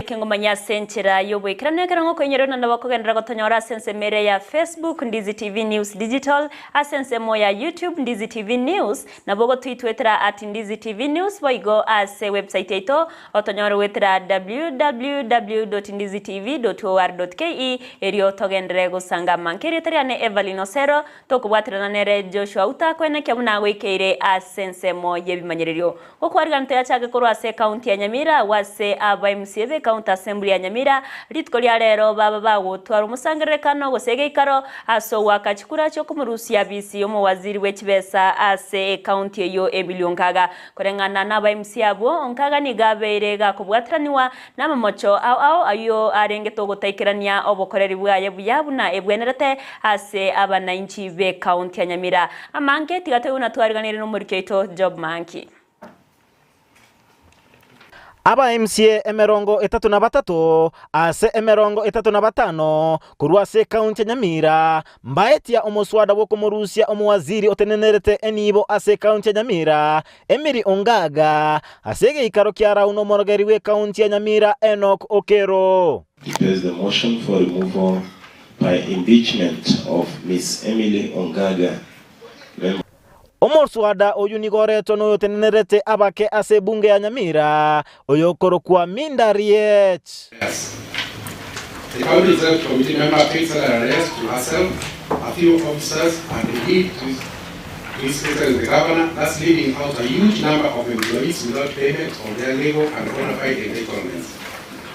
kengomanyia ase enchera y'oboikeranu ekero ngokoinyoria buna nabo okogenderera gotonyora ase ensemo ere ya Facebook Ndizi TV News Digital, ase ensemo ya YouTube Ndizi TV News, nabo ogotoitwetera at Ndizi TV News boigo ase website yaito otonyore goetera www.ndizitv.or.ke erio togenderere gosangama. Nkerieta riane Evelyn Osero, tokobwaterana nere Joshua Uta koenekia buna agoikeire ase ensemo y'ebimanyererio. Gokwarigana toyachake korwa ase ekaunti ya Nyamira agwo ase aba MCA be County Assembly ya Nyamira rituko ria rero baba bagotwara omosangererekano gose egeikaro ase ogoaka chikura chiokomorusia abisi omowaziri bwe chibesa ase ekaunti eyio Emily Onkaga. Koreng'ana naba MCA abwo Onkaga nigo abeire gakobwateraniwa namamocho ao ao ayio arengete ogotaikerania obokoreri bwaye buya buna ebwenerete ase abanainchi b'ekaunti ya Nyamira. Amange tiga toigwe buna twariganirie nomoriki oito Job Manki. Aba MCA 33 ase 35 korwa ase ekaunti ya Nyamira mbaetia omoswada bw'okomorusia omowaziri otenenerete enibo ase ekaunti ya Nyamira Emily Ongaga ase egeikaro kia Rauna omorogeri bw'ekaunti ya Nyamira Enock Okero. Depends the motion for removal by impeachment of Miss Emily Ongaga, member. Omoswada oyio nigo oretwe noyotenenerete abake ase ebunge ya Nyamira, oyokorokwa Minda Riech. Yes. The County Executive Committee member paid salary arrears to herself, a few officers and indeed to his, to his Excellency the Governor, thus leaving out a huge number of employees without payment of their legal and bona fide entitlements.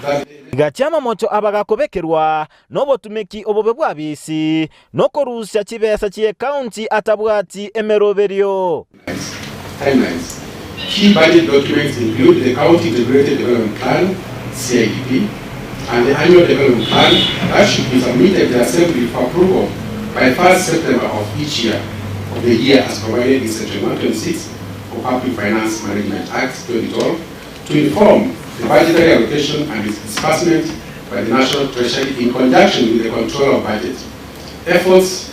That the Gachia amamocho aba gakobekerwa nobotumeki obobe bw'abisi, nokorusia chibesa chi'ekaunti atabwati emeroberio. Timelines. Key budget documents include the County Integrated Development Plan, CIDP, and the Annual Development Plan that should be submitted to the Assembly for approval by 1st September of each year of the year as provided in Section 126 of Public Finance Management Act 2012 to inform the budgetary allocation and its disbursement by the National Treasury in conjunction with the control of budget. Efforts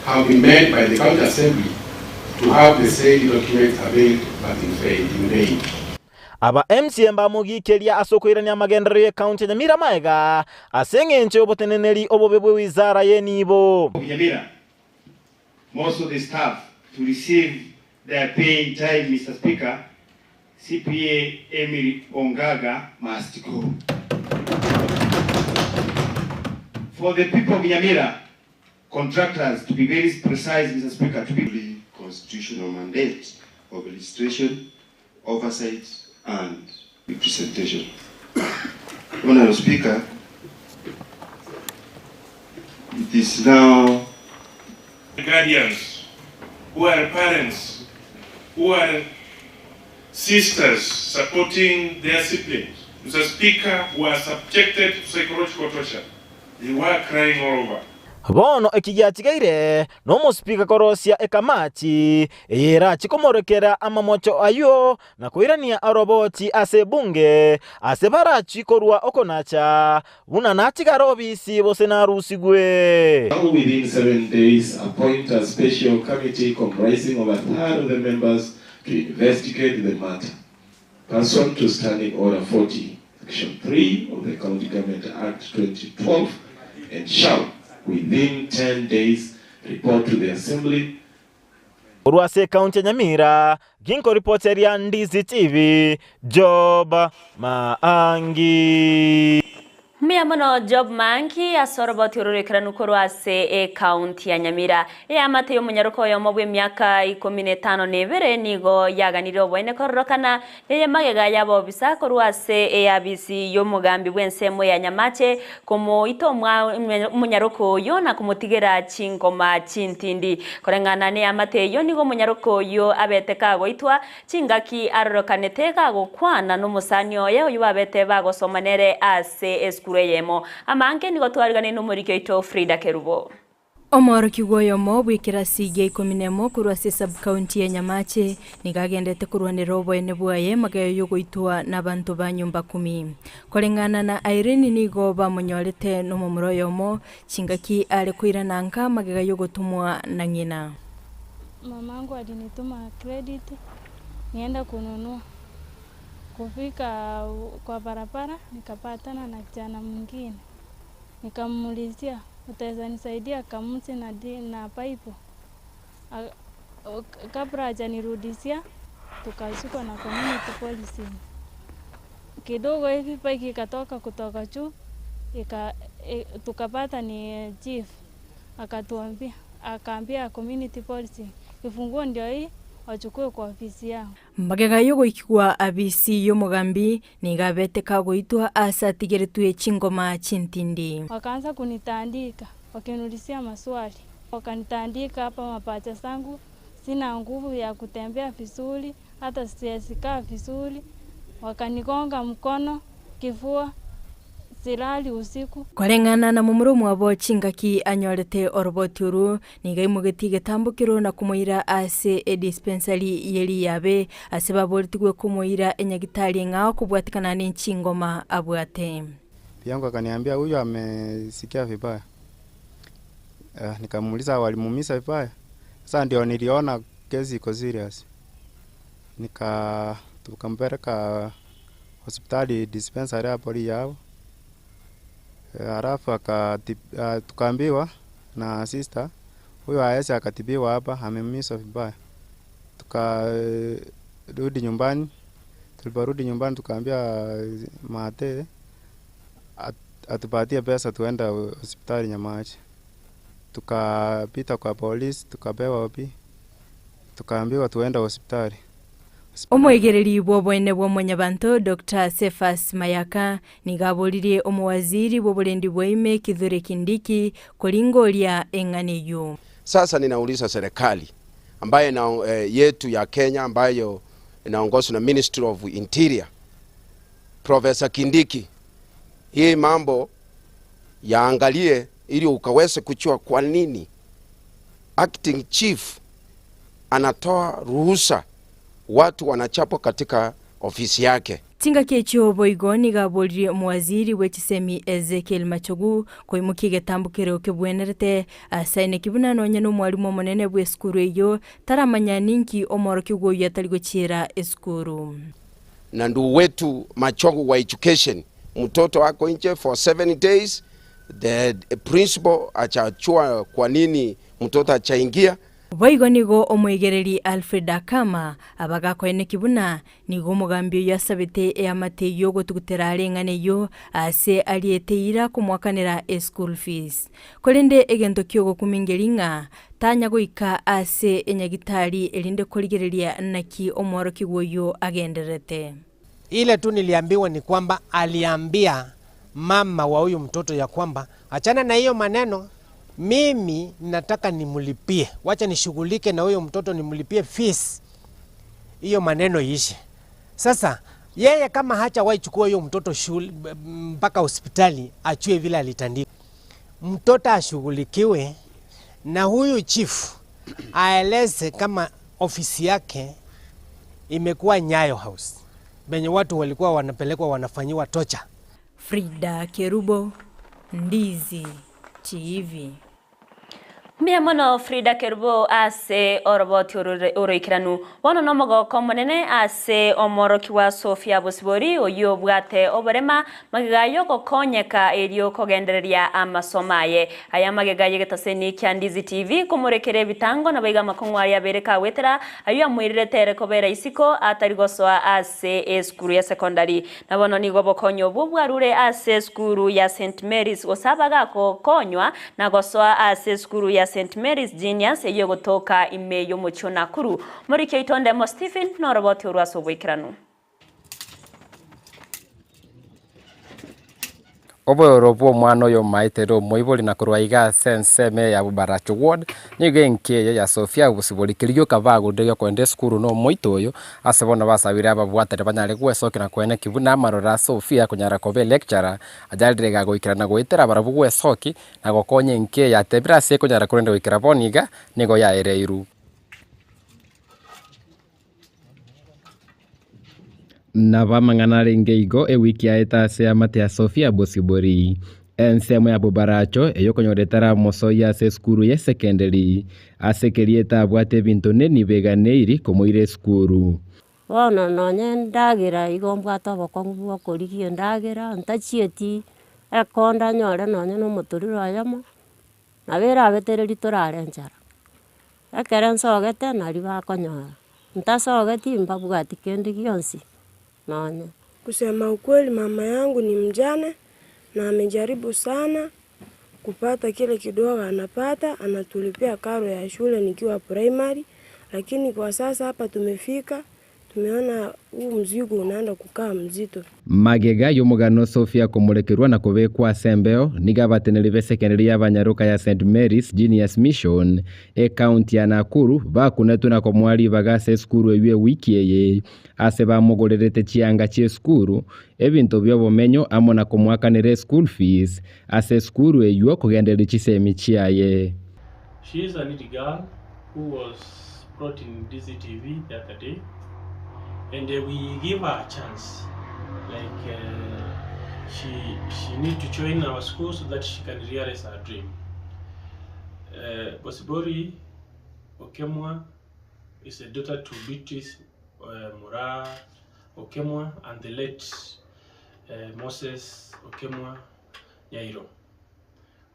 have been made by the County Assembly to have the said document availed but in in vain. Aba MCA mbamogikeria ase okoirania amagenderero y'ecounty ya Nyamira maega ase eng'encho y'oboteneneri obobe bwe wizara y'enibo. Nyamira, most of the staff to receive their pay in time, Mr. Speaker, CPA Emily Ongaga must go. For the people of Nyamira, contractors, to be very precise, Mr. Speaker, to be constitutional mandate of legislation, oversight, and representation. Honorable Speaker, it is now guardians, who are parents, who are sisters supporting their siblings. Mr. Speaker, were subjected to psychological torture. They were crying all over. Bono eki giatigaire nomosipika korosia ekamati eye erache komorekera amamocho ayio na koirania oroboti ase ebunge ase barachi korwa okonacha buna natigare obisi gose narusigwe. Within 7 days, appoint a special committee comprising of a third of the members to investigate the matter. Pursuant to Standing Order 40, Section 3 of the County Government Act 2012, and shall, within 10 days, report to the Assembly Korwa ase ekaunti ya Nyamira, ginko ripoteria Ndizi TV, Job Maangi. Mbuya mono Job Manki ase oroboti ororekeranu korwa ase ekaunti ya Nyamira. Eamate y'omonyaroka oyomo bw'emiaka 12 nigo yaganire oboene kororokana neye magega y'abobisa korwa ase eabisi y'omogambi bw'ensemo ya Nyamache komoita omonyaroka oyo na komotigera chingoma chintindi. Koreng'ana n'eamate eyo nigo omonyaroka oyo abete kagoitwa chingaki arorokanete gagokwana n'omosani oye oyo babete bagosoma nere ase esukuru eyemo. Amange nigo twariganire n'omoriki oito Frida Kerubo. Omworokigwa oyomo bw'ekerasi gia 11 korwa ase sub-county ya Nyamache nigo agendete korwanera oboene bwaye magayo y'ogoitwa n'abanto ba nyomba kumi. Koreng'ana na Irene nigo bamonyorete n'omomura oyomo chingaki are koirana nka magega y'ogotumwa na ng'ina. Mamangu alinituma credit nienda kununua. Kufika kwa barabara nikapatana na kijana mwingine, nikamuulizia utaweza nisaidia kamusi na, di, na paipu? Kabla hajanirudishia tukashikwa na community policing. Kidogo hivi bike ikatoka kutoka juu ika, e, tukapata ni chief akatuambia, akaambia community policing kifunguo ndio hii wachukue kwa ofisi yao. Magega y'ogoikigwa abisi y'omogambi nigo abete kagoitwa ase atigeretwe chingoma chintindi. Wakaanza kunitandika wakiniulizia maswali, wakanitandika hapa mapacha zangu, sina nguvu ya kutembea vizuri, hata siwezi kaa vizuri, wakanigonga mkono, kifua, silali usiku. Koreng'ana na momura omwabo chingaki anyorete oroboti oru, nigo aimogetie egetambokero na komoira ase edispensary ye riabe ase baboretigwe komoira enyagitari eng'ao kobwatikana ne chingoma abwate. Yangu akaniambia huyu amesikia vibaya. Nikamuuliza walimuumiza vibaya. Sasa ndio niliona kesi iko serious. Nika tukampeleka hospitali dispensary hapo yao. Halafu tukaambiwa na sister huyu hawezi akatibiwa hapa, ameumizwa vibaya. Tukarudi nyumbani. Tuliporudi nyumbani tukaambia mate atupatie pesa tuende hospitali Nyamache. Tukapita kwa polisi tukapewa OP, tukaambiwa tuende hospitali. Omoigereri bw'oboene bwa mwanyabanto Dr. Cephas Mayaka nigo aboririe omowaziri bw'oborendi bwa ime Kithure Kindiki koringoria eng'ana eyio. Sasa ninauliza serikali ambayo na, yetu ya Kenya ambayo inaongozwa na Ministry of Interior, Professor Kindiki, hii mambo yaangalie ili ukaweze kujua kwa nini acting chief anatoa ruhusa watu wanachapwa katika ofisi yake. Chingaki echio boigo nigo aboririe omowaziri bwa echisemi Ezekiel Machogu koimokia egetambokero kebwenerete asaine buna nonya na omwalimu omonene bwa esukuru eyio taramanya ninki omworokigwa oyio atari gochiera esukuru. Na ndugu wetu Machogu wa education, mtoto ako nje for 7 days, the principal achachua kwa nini mtoto achaingia. Boigo nigo omoigereri Alfred Akama abagakoeneki buna nigo omogambi oyo asabete eamate eyio ogotugutera are eng'ana eyio ase ariete eira komwakanera eschool fees. Korende egento kiogokumingeri ng'a tanya goika ase enyagitari erinde korigereria naki omworokigwa oyio agendererete. Ile tu niliambiwa ni kwamba aliambia mama wa huyu mtoto ya kwamba achana na hiyo maneno, mimi nataka nimlipie, wacha nishughulike na huyo mtoto nimlipie fees, hiyo maneno iishe. Sasa yeye kama hachawahi chukua huyo mtoto shule mpaka hospitali achue vile alitandika, mtoto ashughulikiwe na huyu chief aeleze kama ofisi yake imekuwa Nyayo House benye watu walikuwa wanapelekwa wanafanyiwa tocha. Frida Kerubo, Ndizi TV. Mbuya mono Frida Kerubo ase oroboti oroikeranu bono na omogoko omonene ase omoroki wa Sofia Bosibori oyio obwate oborema magega yogokonyeka erio kogendereria amasomo aye aya magega yegetaseni kia Ndizi TV komorekera ebitango nabo iga amakong'u aria abere kagwetera ayio amoirerete ere kobera isiko atari gosoa ase esukuru ya secondary na bono nigo obokonyi obwo bwarure ase esukuru ya St Mary's gose abagakokonywa na gosoa ase esukuru ya St Mary's Genius eyo gotoka ime y'omochie o Nakuru. Morikio Itondemo Stephen noroboti orwo ase oboikeranu. Obororo bw'omwana oyo omaete ere omoibori na korwa iga ase ensemo eye ya Bobaracho Ward, nigo enki eye ya Sofia Bosibori keria gioka bagorire giokoenda esukuru na omoito oyo, ase bono basabire ababwatani banyare gwesokia na koenekia buna amaroro a Sofia konyara koba electurer, ajarire iga goikerana goetera barabwo gwesoki na gokonya enki eye yatebire ase ekonyara korende goikera bono iga, nigo yaereirwe. Nabo amang'ana arenge igo ewiki yaete ase eamate ya Sofia Bosibori, ensemo ya Bobaracho eyokonyora etaramosoyia ase esukuru ye secondary, ase keria etabwate ebinto nenibo eganeiri komoira esukuru. Bono nonye endagera igo mbwate obokong'u bwa okorigia endagera, ntachieti ekonda nyore nonye na omotoriro oyomo, nabo erabetereri torare nchara. Ekero nsogete naria bakonyora, ntasogeti mbabwati kende gionsi nonye. Kusema ukweli mama yangu ni mjane na amejaribu sana kupata kile kidogo anapata, anatulipia karo ya shule nikiwa primary, lakini kwa sasa hapa tumefika, tumeona huu mzigo unaenda kukaa mzito. Magega y'omogano Sophia komorekerwa na kobekwa ase embeo, nigo abateneneri b'esekenderia y'abanyaroka ya St Mary's Genius Mission, ecounty ya Nakuru, bakunetwe na komoa ribaga ase esukuru eyio ewiki eye, ase bamogorerete chianga chi'esukuru, ebinto bi'obomenyo amo na komoakanera eschool fees ase esukuru eyio kogendereria chisemi chiaye. She is a little girl who was brought in DCTV the other day and we give her a chance like uh, she she need to join our school so that she can realize her dream. Uh, Bosibori Okemwa is a daughter to Beatrice uh, Mura Okemwa and the late uh, Moses Okemwa Nyairo.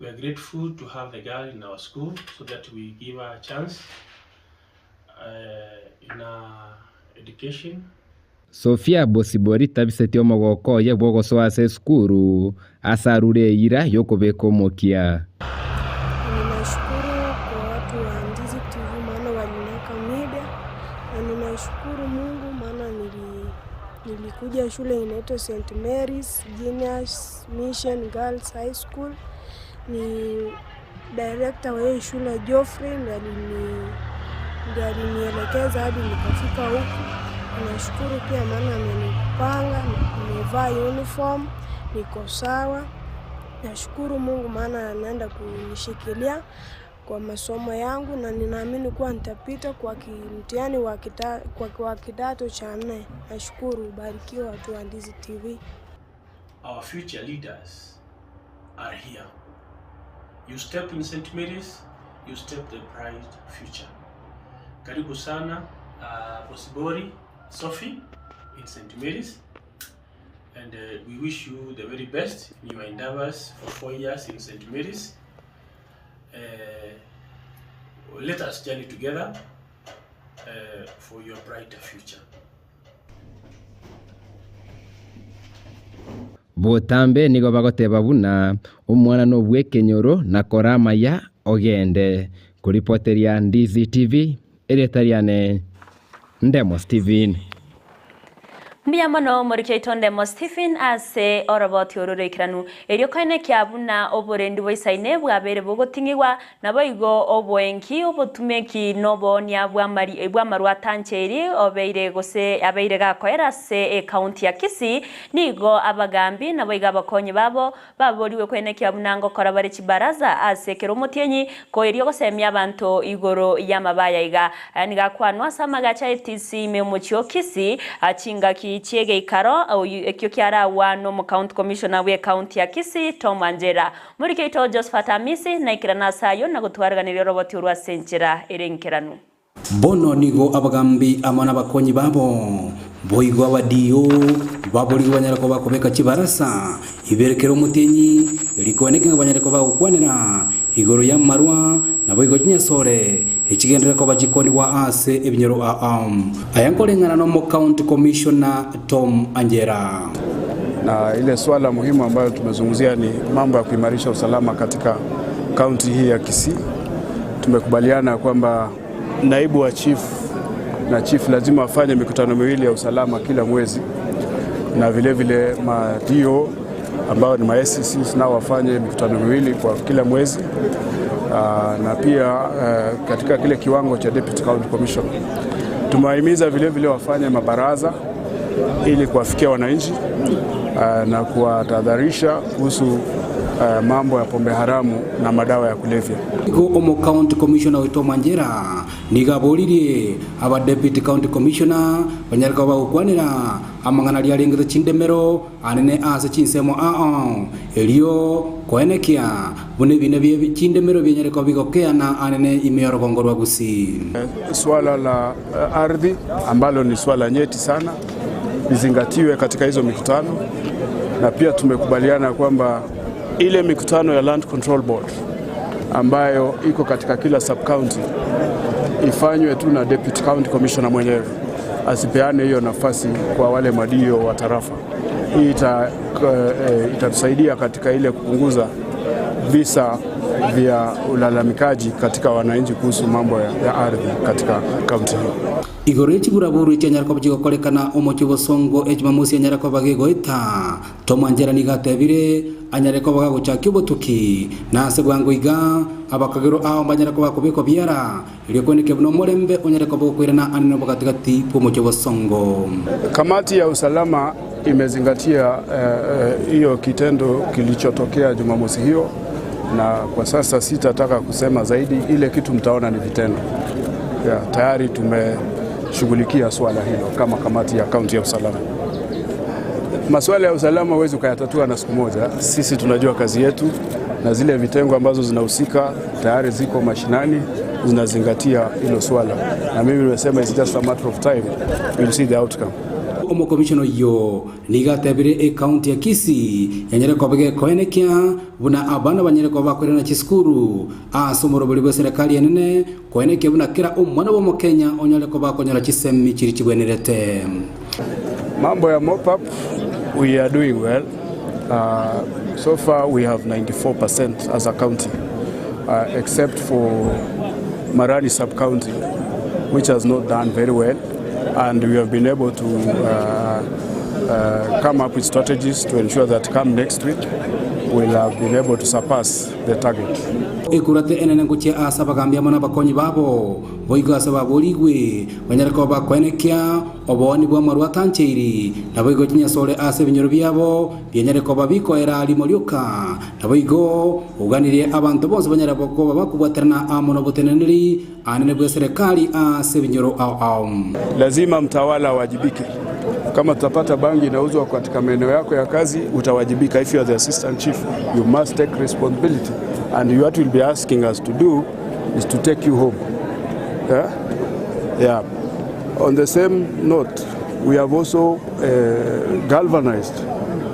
We are grateful to have the girl in our school so that we give her a chance uh, in her education. Sophia Bosibori tabiseti omogoko oye bw'ogosoa ase esukuru ase arure eira y'okobeka omokia. Ninashukuru kwa watu wa Ndizi TV maana waliniweka media, na ninashukuru Mungu maana nili, nilikuja shule inaitwa St Mary's Genius Mission Girls High School. Ni director wa hiyo shule Geoffrey ndiye alini ndiye alinielekeza hadi nikafika huku. Nashukuru pia maana amenipanga, nimevaa uniform, niko sawa. Nashukuru Mungu maana anaenda kunishikilia kwa masomo yangu na ninaamini kuwa nitapita kwa mtihani wa kita, kwa, kwa kidato cha nne. Nashukuru, barikiwa watu wa Ndizi TV. Our future leaders are here. You step in St. Mary's, you step the bright future. Karibu sana uh, Bosibori Sophie in St. Mary's and uh, we wish you the very best in your endeavors for four years in St. Mary's. Uh, let us journey together uh, for your brighter future. Botambe nigo bagoteba buna omwana nobw'ekenyoro na kora amaya ogende. Koripoteria Ndizi TV, erieta riane Ndemo Steven. Mbuya mono omoriki oito Ndemo Stephen ase oroboti oro roikeranu erio koenekia buna oborendi boisaine bwabeire bogoting'igwa naboigo oboenki obotumeki na oboonia bw'amari bw'amarwa atancheiri obeire gose abeire gakoera ase ecounty ya Kisii nigo abagambi naboigo abakonyi babo Baborigwe koenekia buna ngokora bare chibaraza ase ekero omotienyi, koerio gosemia abanto igoro y'amabaya iga. Aya nigo akwanwa ase amagacho a ATC ime omochie o Kisii, chingaki chi'egeikaro ekio kiaragwa n'omocounty commissioner bw'ecounty ya Kisii Tom Anjera. Moriki oito Josphat Amisi naikerane ase ayio na gotwareganeria oroboti orwo ase enchera ere enkeranu. Bono nigo abagambi amo nabakonyi babo, boigo abadio, baborigwe banyare koba bakobeka chibarasa ibere kera omotienyi, rikoeneke ng'a banyare koba bagokwanera igoro y'amarwa, naboigo chinyasore echigenderere koba chikonigwa ase ebinyoro aa. Aya nkoreng'ana n'Omocounty Commissioner Tom Anjera. Na ile swala muhimu ambayo tumezungumzia ni mambo ya kuimarisha usalama katika kaunti hii ya Kisii. Tumekubaliana kwamba naibu wa chief na chief lazima wafanye mikutano miwili ya usalama kila mwezi, na vile vile madio ambao ni ma SCCs nao wafanye mikutano miwili kwa kila mwezi. Aa, na pia uh, katika kile kiwango cha Deputy County Commissioner tumewahimiza vile vile wafanye mabaraza ili kuwafikia wananchi uh, na kuwatahadharisha kuhusu uh, mambo ya pombe haramu na madawa ya kulevya. Nigo Omocounty Commissioner oito Manjera Nigo aboririe aba Deputy County Commissioner banyare koba bagokwanera amang'ana aria arengete chindemero anene ase chinsemo ao, erio koenekia buna ebina bie chindemero bianyare koba bigokeana anene ime y'orogongo rwa Gusii. Swala la ardhi ambalo ni swala nyeti sana lizingatiwe katika hizo mikutano, na pia tumekubaliana kwamba ile mikutano ya Land Control Board ambayo iko katika kila sub county ifanywe tu na Deputy County Commissioner mwenyewe, asipeane hiyo nafasi kwa wale madio wa tarafa. Hii ita, e, itatusaidia katika ile kupunguza visa vya ulalamikaji katika wananchi kuhusu mambo ya, ya ardhi katika kaunti hii. Igoro ye chiburaburu chianyara koba chigokorekana omochie obosongo ejumamosi anyare koba gegoeta, Tom Anjera nigo atebire anyare koba gagochakia obotuki, na ase bwango iga abakagero ao mbanyare koba kobekwa biara, erio kwenekia buna omorembe onyare koba okoirana anene obogatigati bw'omochie obosongo. Kamati ya usalama imezingatia hiyo eh, kitendo kilichotokea Jumamosi hiyo, na kwa sasa sitataka kusema zaidi. Ile kitu mtaona ni vitendo. Ya, tayari tumeshughulikia swala hilo kama kamati ya kaunti ya usalama. Masuala ya usalama huwezi ukayatatua na siku moja. Sisi tunajua kazi yetu na zile vitengo ambazo zinahusika tayari ziko mashinani zinazingatia hilo swala, na mimi nimesema it's just a matter of time, we'll see the outcome. Omokomishona oyio nigo atebire ekaunti ya Kisii yanyare koba gekoenekia buna abana banyare koba bakoirana chisukuru ase omoroberi bw'eserekari enene koenekia buna kera omwana bw'omokenya onyare koba akonyora chisemi chiria chibwenerete. Mambo ya mop up, we are doing well. So far we have 94% as a county, except for Marani sub-county, which has not done very well, and we have been able to come up with strategies to ensure that come next week we'll have been able to surpass the target. Ekurate enene ngochia ase abagambi amo nabakonyi babo, boigo ase baborigwe, banyare koba bakoenekia obooni bw'amarwa atancheiri, naboigo chinyasore ase ebinyoro biabo bianyare koba bikoera rimo rioka. Naboigo oganirie abanto bonsi banyare koba bakobwaterana amo noboteneneri anene bw'eserekari ase ebinyoro ao ao. Lazima mtawala awajibike. Kama tutapata bangi inauzwa katika maeneo yako ya kazi, utawajibika. If you are the assistant chief, you must take responsibility. And what you'll be asking us to do is to take you home. Yeah? Yeah. On the same note, we have also galvanized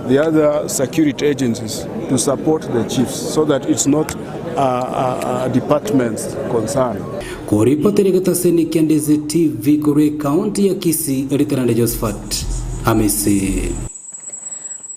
the other security agencies to support the chiefs so that it's not a, a, a department's concern. Koripotera egetaseni kia Ndeze TV korwa ekaunti ya Kisii, Eritarande Josephat Amisi.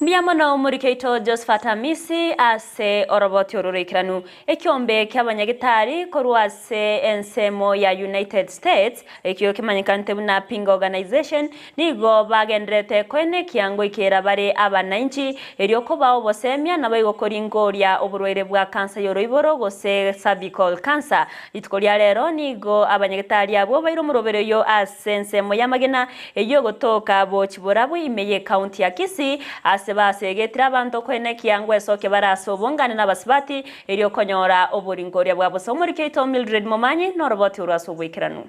Mbuya mono omoriki oito Josephat Amisi ase oroboti oro roikeranu. Ekiombe ki'abanyagitari korwa ase ensemo ya United States, ekio kemanyekanete buna Pink Organization, nigo bagendererete koenekia ngoikera bare abanainchi erio kobaa obosemia naboigo koringoria oborwaire bwa cancer y'oroiboro gose cervical cancer. Rituko ria rero nigo abanyagetari abwo baire omoroberi oyio ase ensemo y'amagena eyio egotoka bochi borabwo ime y'ecounty ya Kisii ase basegetire abanto koenekia ngwesokia bare ase obongane na abasubati erio konyora oboringoria bwa bosa. Omoriki oito Mildred Momanyi noroboti orwo ase oboikeranu.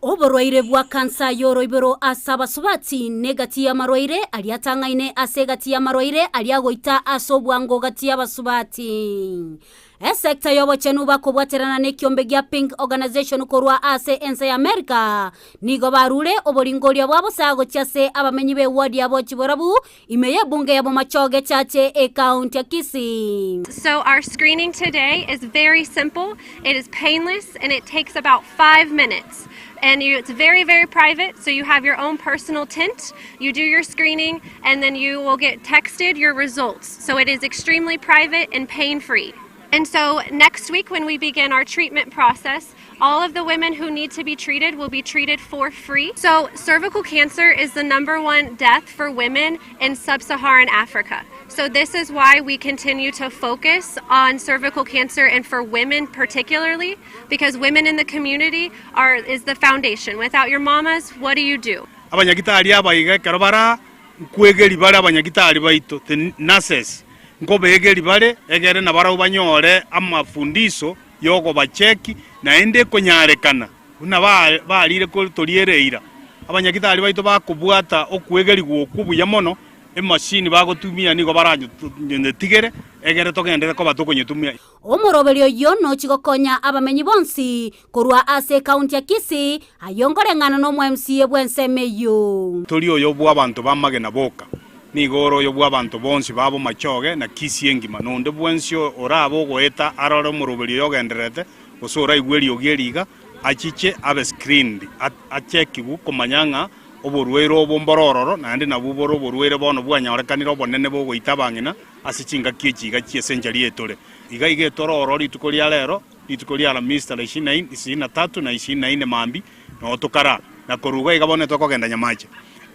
Oborwaire bwa kansa y'oroiboro ase abasubati negati y'amarwaire aria atang'aine ase egati y'amarwaire aria agoita ase obwango gati y'abasubati. Esecta y'obochenu bakobwaterana nekiombe gia Pink Organisation korwa ase ense ya America nigo barure oboringoria bwa bosa gochia ase abamenyi be ward ya Bochiborabu ime y'ebunge ya Bomachoge Chache ecounty ya Kisii. So our screening today is very simple, it is painless and it takes about 5 minutes and you, it's very very private so you have your own personal tent, you do your screening and then you will get texted your results so it is extremely private and pain free. And so next week when we begin our treatment process, all of the women who need to be treated will be treated for free. So cervical cancer is the number one death for women in sub-Saharan Africa. So this is why we continue to focus on cervical cancer and for women particularly, because women in the community are is the foundation. Without your mamas, what do you do? Abanyagitari aba iga ekero bara nkwegeri bare abanyagitari baito, the nurses, nkobeegeri bare egere nabarabwo banyore amafundiso y'ogobacheki, naende ekonyarekana. Buna barire toriera eira, abanyagitari baito bakobwata okwegerigwa okwo buya mono, emashini bagotumia nigo baranyetigere, egere togenderere koba tokonyetumia. Omoroberio oyio nochi gokonya abamenyi bonsi korwa ase ekaunti ya Kisii, ayio nkoreng'ana nomo-MCA bw'ensemo eyio. Tori oyo bw'abanto b'amagena boka, nigo ore oyo bw'abanto bonsi ba bomachoge na Kisii engima, na onde bwensi orabe ogoeta arore omoroberio oyo ogendererete, gose oraigwe eriogi eri iga, achiche abe screened, achekigwe komanya ng'a oborwaire obo mbore ororo, naende nabwo bore oborwaire bono bwanyorekanire obonene bogoita abang'ina ase chingaki echi iga chi'esenchari eye tore. Iga iga etore ororo rituko ria rero, rituko ria Alamisi tarehe ishirini na tatu na 24 mambia, noo tokara, na korwa iga iga bono etokogenda Nyamache.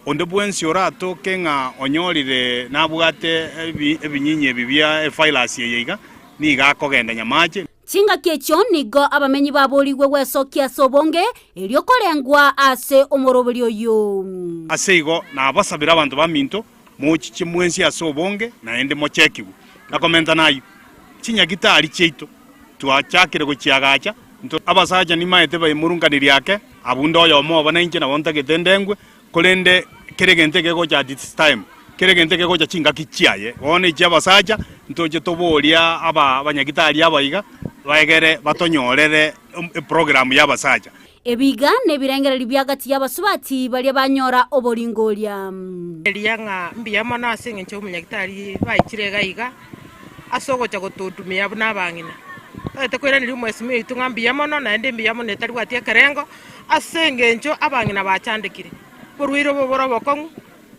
Onde bwensi oratoke ng'a onyorire nabwate ebinyinyi ebi bia evirus eye iga, nigo akogenda Nyamache. Chingaki echio nigo abamenyi baboorigwe gwesokia ase obonge, erio korengwa ase omoroberio oyio. Ase igo nabasabire abanto baminto, mochiche mwensi ase obonge, naende mochekigwe. Na komenta nayio, chinyagitari chiaito twachakire gochiagacha. Abasacha nimaete baimurunganirie ake, abwo nde oyomo obo nainche nabo ntagete ndengwe, Korende kera egento ekegocha at its time, kera egento ekegocha chingaki chiaye. Bono echi abasacha ntoche toboria aba abanyagitari aba iga, baegere batonyorere eprogram ya abasacha. Ebiga nebirengererio bia gati y'abasubati baria banyora oboringoria. Eria ng'a mbuya mono ase engencho y'omonyagitari baichire iga iga ase ogocha gotodumia buna abang'ina. Totagete koiraneria omwesimwa oito ng'a mbuya mono naende mbuya mono etaribwati ekerengo. Ase engencho abang'ina bachandekire, oborwaire obo bore obokong'u,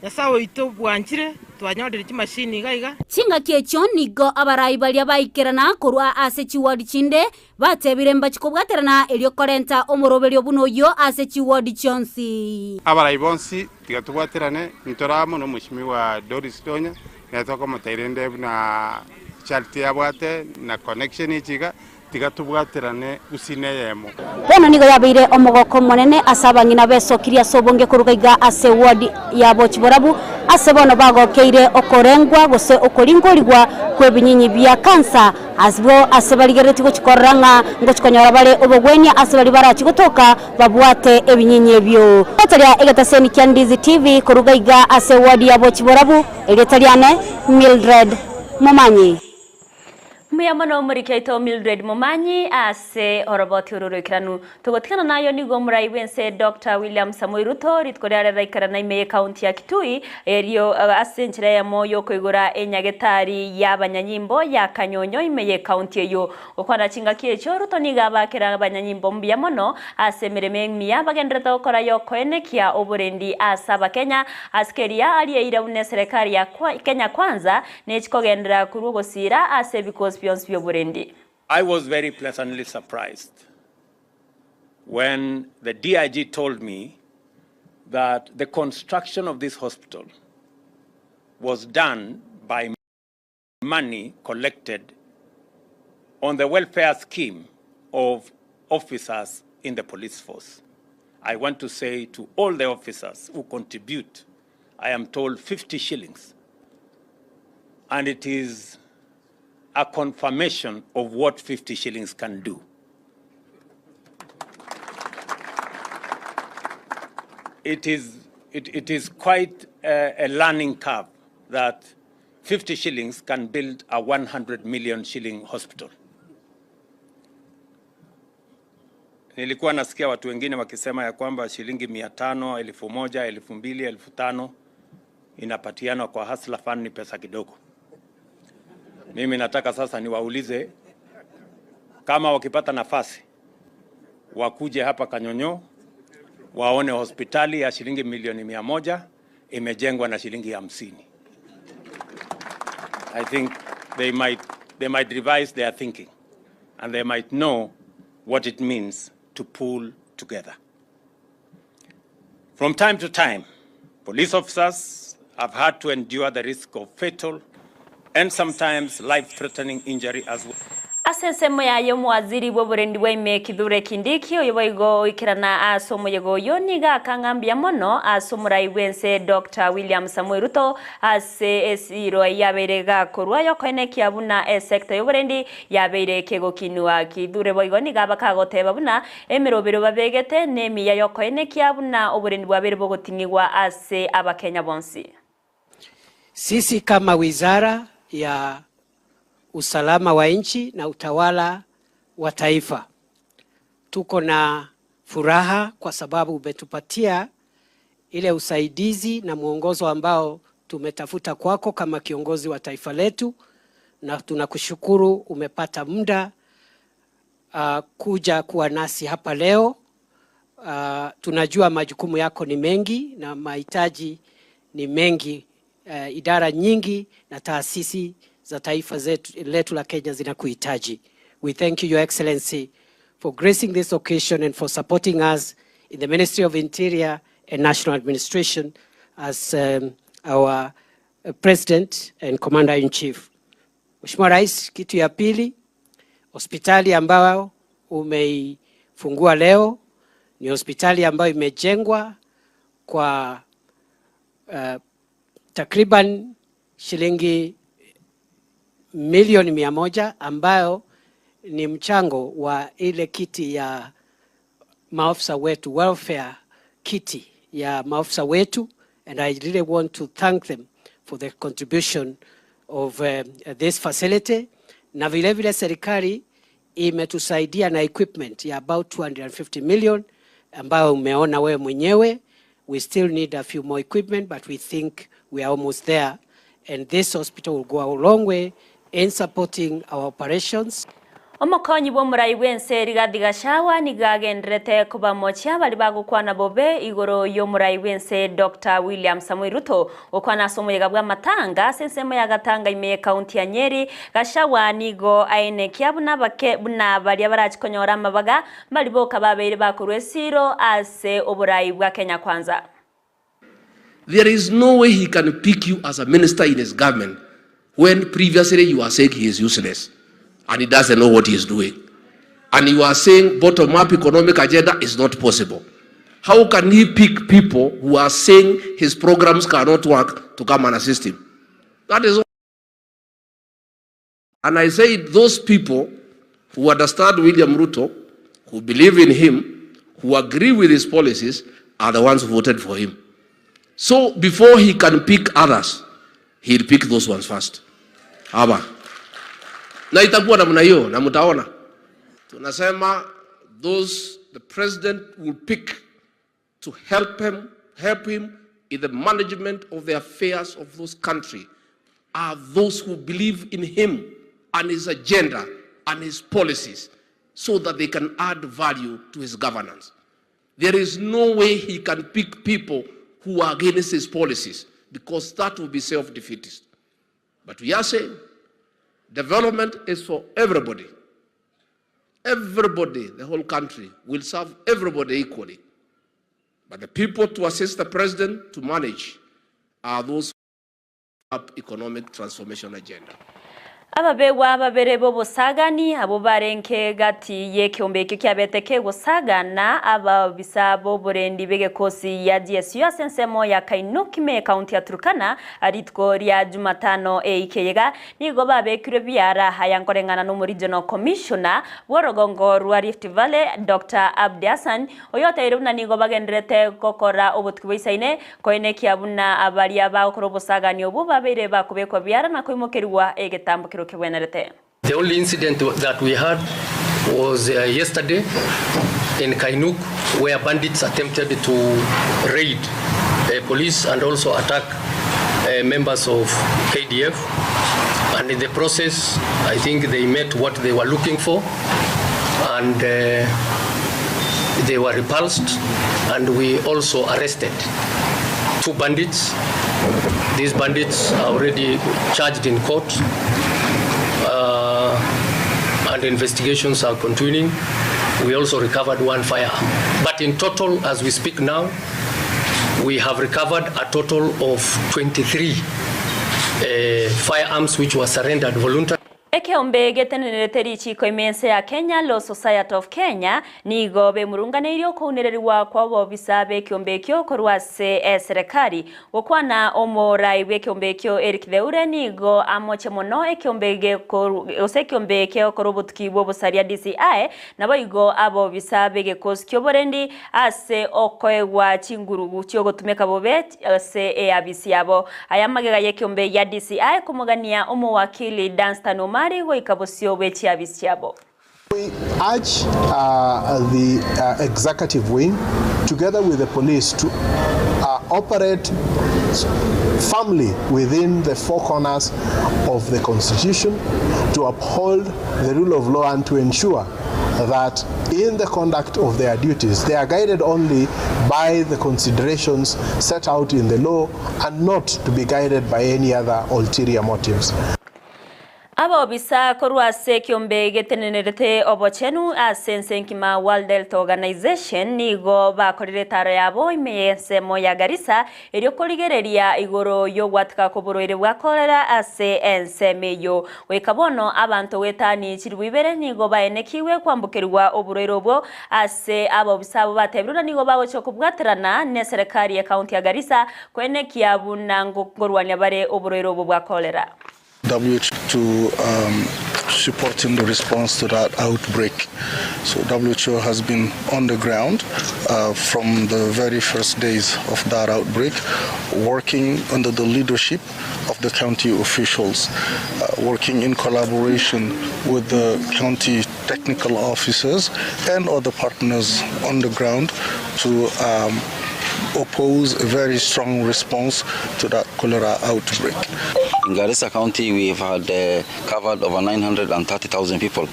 Nyasae oito bwanchire, twanyorire chimashini iga iga. Chingaki echio nigo abarai baria baikerana korwa ase chiwodi chinde batebire mbachi kobwaterana erio korenta omoroberio buna oyio ase chiwodi chionsi. Abarai bonsi tiga tobwaterane, ntore amo nomweshimiwa Doris Donya, nere tokomotebi rende buna charity abwate na connection echi iga, Tiga tobwaterane gusii neyemo. Bono nigo yabeire omogoko omonene ase abang'ina besokirie ase obonge koruga iga ase eward ya Bochiborabu, ase bono bagokeire okorengwa gose okoringorigwa kw'ebinyinyi bia kansa, asbwo ase barigereretie gochia korora ng'a ngochia konyora bare obogwenia ase baria barachie gotoka babwate ebinyinyi ebio. Goteria egetaseni kia Ndizi TV koruga iga ase eward ya Bochiborabu, erieta riane Mildred Momanyi. Mbuya mono omoriki oito Mildred Momanyi ase oroboti oro roikeranu. Togotigana nayo nigo omorai bw'ense Doctor William Samoei Ruto rituko riare raikerana ime y'ecounty ya Kitui erio ase enchera eyemo yokoigora enyagetari y'abanyanyimbo ya Kanyonyo ime y'ecounty eyio. Gokwana chingaki echio Ruto nigo abakera abanyanyimbo mbuya mono ase emeremo emiya bagendererete gokora yokoenekia oborendi ase abakenya ase keria arieire buna eserekari ya Kenya Kwanza Nechikogenderera korwa ogosiira ase ebikosi bionsi bi'oborendi. I was very pleasantly surprised when the DIG told me that the construction of this hospital was done by money collected on the welfare scheme of officers in the police force. I want to say to all the officers who contribute, I am told 50 shillings, and it is a confirmation of what 50 shillings can do. It is, it, it is quite a, a learning curve that 50 shillings can build a 100 million shilling hospital. Nilikuwa nasikia watu wengine wakisema ya kwamba shilingi 500, 1000, 2000, 5000 inapatianwa kwa Hustler Fund ni pesa kidogo. Mimi nataka sasa niwaulize kama wakipata nafasi wakuje hapa Kanyonyo waone hospitali ya shilingi milioni 100 imejengwa na shilingi 50. I think they might revise their thinking and they might know what it means to pull together. From time to time, police officers have had to endure the risk of fatal and sometimes life-threatening injury as well. Ase ensemo yaye omowaziri bw'oborendi bwa ime Kithure Kindiki, oyo boigo oikerana ase omoyega oyio, nigo akang'a mbuya mono ase omorai bw'ense Doctor William Samoei Ruto ase esiiro yabeire gakorwa yokoenekia buna esector y'oborendi yabeire kegokinwa. Kithure boigo nigo abakagoteba buna emerobero babegete nemiya yokoenekia buna oborendi bwabeire bogoting'igwa ase abakenya bonsi. Sisi kama Wizara ya Usalama wa Nchi na Utawala wa Taifa tuko na furaha kwa sababu umetupatia ile usaidizi na mwongozo ambao tumetafuta kwako kama kiongozi wa taifa letu, na tunakushukuru umepata muda kuja kuwa nasi hapa leo. Tunajua majukumu yako ni mengi na mahitaji ni mengi. Idara nyingi na taasisi za taifa zetu, letu la Kenya zinakuhitaji. We thank you, Your Excellency, for gracing this occasion and for supporting us in the Ministry of Interior and National Administration as our President and Commander-in-Chief. Mheshimiwa Rais, kitu ya pili, hospitali ambayo umeifungua leo ni hospitali ambayo imejengwa kwa takriban shilingi milioni 100 ambayo ni mchango wa ile kiti ya maafisa wetu, welfare kiti ya maafisa wetu, and I really want to thank them for the contribution of this facility. Na vile vile serikali imetusaidia na equipment ya about 250 million ambayo umeona wewe mwenyewe. We still need a few more equipment, but we think we are almost there, and this hospital will go a long way in supporting our operations. Omokonyi bw'omorai bw'ense Rigathi Gachagua nigo agenderete kobamochia bari bagokwana bobe igoro y'omorai bw'ense Dr. William Samoei Ruto gokwana ase omoyega bw'amatanga ase ensemo ya Gatanga ime ekaunti ya Nyeri. Gachagua nigo aenekia buna bake buna baria barachi konyora amabaga mbari boka babeire bakorwa esiro ase oborai bwa Kenya Kwanza. There is no way he can pick you as a minister in his government when previously you are saying he is useless and he doesn't know what he is doing. And you are saying bottom-up economic agenda is not possible. How can he pick people who are saying his programs cannot work to come and assist him? That is all. And I say those people who understand William Ruto, who believe in him, who agree with his policies, are the ones who voted for him. So before he can pick others, he'll pick those ones first. Haba. Na itakuwa namna hiyo na mtaona. Tunasema those the president will pick to help him in the management of the affairs of those country are those who believe in him and his agenda and his policies so that they can add value to his governance. There is no way he can pick people who are against his policies because that will be self-defeatist. But we are saying development is for everybody. Everybody, the whole country, will serve everybody equally. But the people to assist the president to manage are those up economic transformation agenda. Ababegwa babere b'obosagani abo barenke gati y'ekiombe ekio kiabete kegosagana ababisa b'oborendi b'egekosi ya GSU ase ensemo ya Kainukime ekaunti ya Turkana rituko ria Jumatano eikeyega nigo babekirwe biara aya nkoreng'ana na regional commissioner bw'orogongo rwa Rift Valley Dr. Abdi Hassan oyo oteire buna nigo bagenderete gokora obotuki bwa koenekia buna abaria bagokora obosagani obu babeire bakobekwa biara na koimokerwa egetambukero kebwenerete. The only incident that we had was yesterday in Kainuk, where bandits attempted to raid police and also attack members of KDF. And in the process, I think they met what they were looking for, and they were repulsed. And we also arrested two bandits. These bandits are already charged in court and investigations are continuing. We also recovered one firearm. But in total, as we speak now, we have recovered a total of 23 firearms which were surrendered voluntarily. Ekeombe getenenerete richiko ime ense ya Kenya, Law Society of Kenya, nigo bemurunganeirie okounererigwa kwa obobisa b'ekeombe ekio korwa ase eserekari. Gokwana omorai bw'ekeombe ekio Eric Theure nigo amoche mono ekeombe gose ekeombe kegokorwa obotuki bw'obosaria DCI naboigo abobisa b'egekosi ki'oborendi ase okoegwa chinguru chiogotumeka bobe ase eabisi yabo. Aya amagega y'ekeombe gia DCI komogania omowakili Dunstan Omari goika bosio bwe chiabisi chiabo. We urge the executive wing together with the police to operate firmly within the four corners of the constitution to uphold the rule of law and to ensure that in the conduct of their duties they are guided only by the considerations set out in the law and not to be guided by any other ulterior motives. Abobisa korwa ase ekeombe getenenerete obochenu ase ense enkima World Health Organization nigo bakorire etaro yabo ime y'ensemo ya Garissa erio korigereria igoro y'ogwateka kw'oborwaire bwa cholera ase ensemo eyio. Goika bono abanto goetania chilifu ibere nigo baenekigwe kwambokerigwa oborwaire obwo ase abobisa abwo batebirwe na nigo bagochia kobwaterana neserekari y'ecounty ya Garissa koenekia buna nkorwania bare oborwaire obwo bwa cholera. WHO to um, supporting the response to that outbreak. So WHO has been on the ground uh, from the very first days of that outbreak, working under the leadership of the county officials, uh, working in collaboration with the county technical officers and other partners on the ground to um, oppose a very strong response to that cholera outbreak. In Garissa County, we've had uh, covered over 930,000 people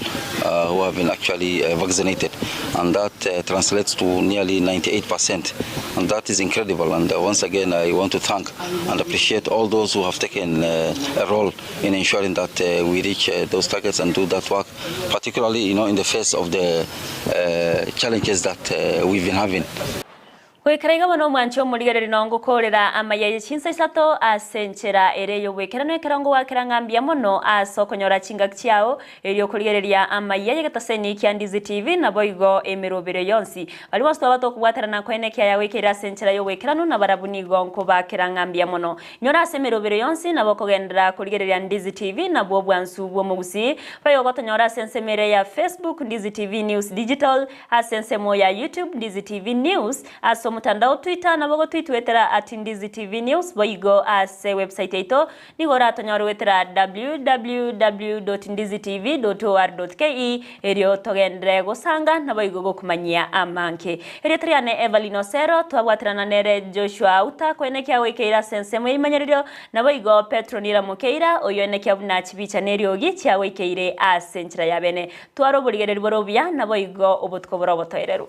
uh, who have been actually uh, vaccinated, and that uh, translates to nearly 98%. And that is incredible. And uh, once again, I want to thank and appreciate all those who have taken uh, a role in ensuring that uh, we reach uh, those targets and do that work, particularly, you know, in the face of the uh, challenges that uh, we've been having. Goikera iga bono omwanchi omorigereri nongokorera amaya ye chinsa isato ase enchera ere y'obwekerano ekero ngowakera ng'a mbuya mono ase okonyora chingaki chiao erio okorigereria amaya y'egetaseni kia Ndizi TV naboigo emerobero yonsi. Baria bonsi twaba tokobwaterana koenekia yagoikeire ase enchera y'obwekeranu na barabwo nigo nkobakera ng'a mbuya mono. Nyora ase emerobero yonsi nabo okogenderera korigereria Ndizi TV nabwo obwansu bw'omogusii. Boigo gotonyora ase ensemo ere ya Facebook Ndizi TV News Digital Ase ensemo ya YouTube Ndizi TV News, ase omotandao Twitter nabo gotwitwetera at Ndizi TV News boigo ase website yaito nigo oratonyore goetera www.ndizitv.or.ke erio togenderere gosanga naboigo gokomanyia amange. Erieta riane Evelyn Osero twabwaterana nere Joshua Auta koenekia goikeire ase ensemo y'eimanyererio naboigo Petro Nira Mokeira oyo oenekia buna chibicha neriogi chiagoikeire ase enchera ya bene. Twara oborigereria bore obuya, naboigo obotuko bore obotoereru.